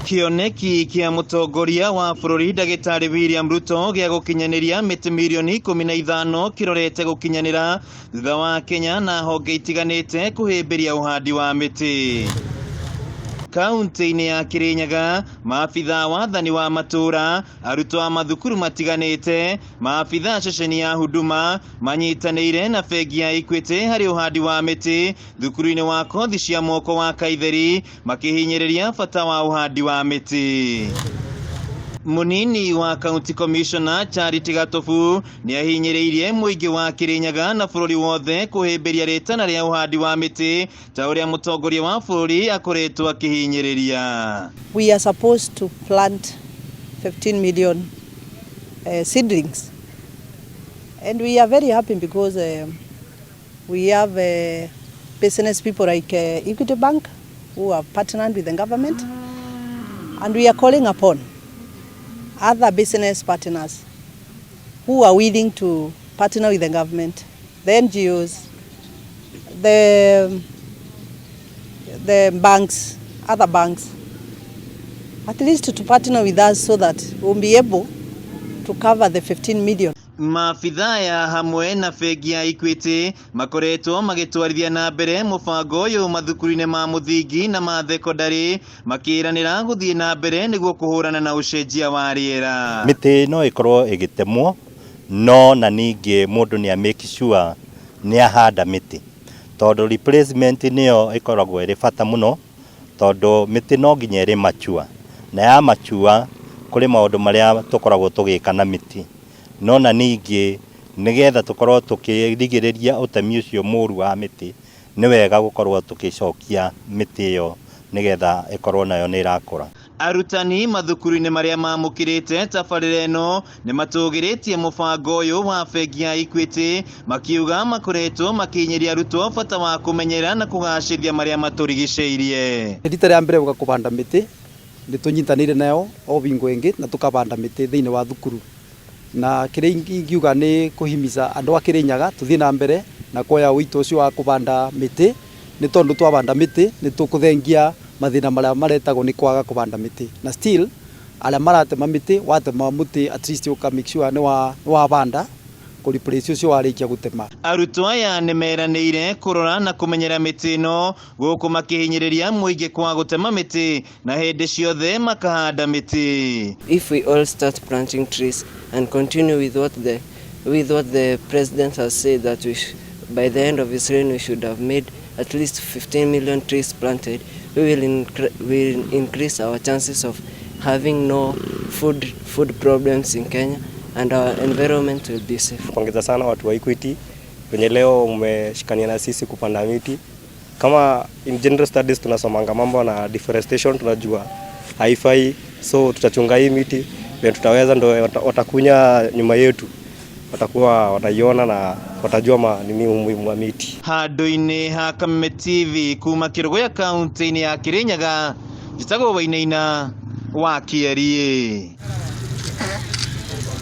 Kĩoneki kĩa mũtongoria wa bũrũri Ndagĩtarĩ William Ruto gĩa gũkinyanĩria mĩtĩ mirioni 15 kĩrorete gũkinyanĩra thutha wa Kenya na honge itiganĩte kũhĩmbĩria ũhandi wa mĩtĩ. Kaunti-inĩ ya Kirinyaga, maabitha wathani wa matũra, arutwo a mathukuru matiganĩte, maabitha ceceni ya Huduma manyitanĩire na bengi ya Equity harĩ ũhandi wa mĩtĩ thukuru-inĩ wa kothi cia moko wa Kaitheri, makĩhinyĩrĩria bata wa ũhandi wa mĩtĩ. Munini wa County Commissioner Charity Gatobu nĩahinyĩrĩirie mũingĩ wa Kirinyaga na bũrũri wothe kũhĩmbĩria rĩtana rĩa ũhandi wa mĩtĩ ta ũrĩa mũtongoria wa bũrũri akoretwo akĩhinyĩrĩria. We are supposed to plant 15 million seedlings, and we are very happy because we have business people like Equity Bank who have partnered with the government, and we are calling upon other business partners who are willing to partner with the government, the NGOs, the banks, other banks, at least to partner with us so that we'll be able to cover the 15 million. Maabitha ya hamwe na bengi ya Equity makoretwo magĩtwarithia na mbere mũbango ũyũ mathukuru-inĩ ma mũthingi na ma thekondarĩ, makĩranĩra gũthiĩ na mbere nĩguo kũhũrana na ũcenjia wa rĩera. Mĩtĩ no ĩkorwo ĩgĩtemwo, no na ningĩ mũndũ nĩ make sure nĩ ahanda mĩtĩ, tondũ replacement nĩyo ĩkoragwo ĩrĩ bata mũno, tondũ mĩtĩ no nginya ĩrĩ mature, na ya mature kũrĩ maũndũ marĩa tũkoragwo tũgĩka na mĩtĩ. No na ningĩ nĩgetha tũkorwo tũkĩrigĩrĩria ũtemi ũcio mũru wa mĩtĩ, nĩ wega gũkorwo tũgĩcokia mĩtĩ ĩyo nĩgetha ĩkorwo nayo nĩ ĩrakũra. Arutani mathukuru-inĩ marĩa mamũkĩrĩte tabarĩra ĩno nĩ matũgĩrĩtie mũbango ũyũ wa bengi ya Equity, makiuga makoretwo makĩhinyĩria arutwo bata wa kũmenyera na kũgacĩrithia marĩa matũrigicĩirie. Rita rĩa mbere gũka kũbanda mĩtĩ, nĩ tũnyitanĩire nayo o bingo ĩngĩ na tũkabanda mĩtĩ thĩinĩ wa thukuru, na kĩrĩa ingiuga nĩ kũhimiza andũ a Kĩrĩnyaga tũthiĩ na mbere na kuoya wĩito ũcio wa kũbanda mĩtĩ, nĩ tondũ twabanda mĩtĩ nĩ tũkũthengia mathĩna marĩa maretagwo nĩ kwaga kũbanda mĩtĩ. Na still arĩa maratema mĩtĩ, watema mũtĩ at least ũka make sure nĩ wabanda kũ replace ũcio warĩkia gũtema. Arutwo aya nĩ meranĩire kũrora na kũmenyera mĩtĩ ĩno gũkũ makĩhinyĩrĩria mũingĩ kwa gũtema mĩtĩ na hĩndĩ ciothe makahanda mĩtĩ. If we all start planting trees and continue with what the president has said, that by the end of his reign we should have made at least 15 million trees planted, we will increase our chances of having no food problems in Kenya, and our environment will be safe. Pongeza sana watu wa Equity wenye leo mmeshikania na sisi kupanda miti. Kama in general studies tunasomanga mambo na deforestation, tunajua haifai, so tutachunga hii miti vile tutaweza, ndo watakunya nyuma yetu watakuwa wataiona na watajua nini umuhimu wa miti. Handũ-inĩ ha Kameme TV kuma Kĩrũgũya kaunti-inĩ ya Kĩrĩnyaga, njĩtagwo Wainaina wa Kĩeriĩ.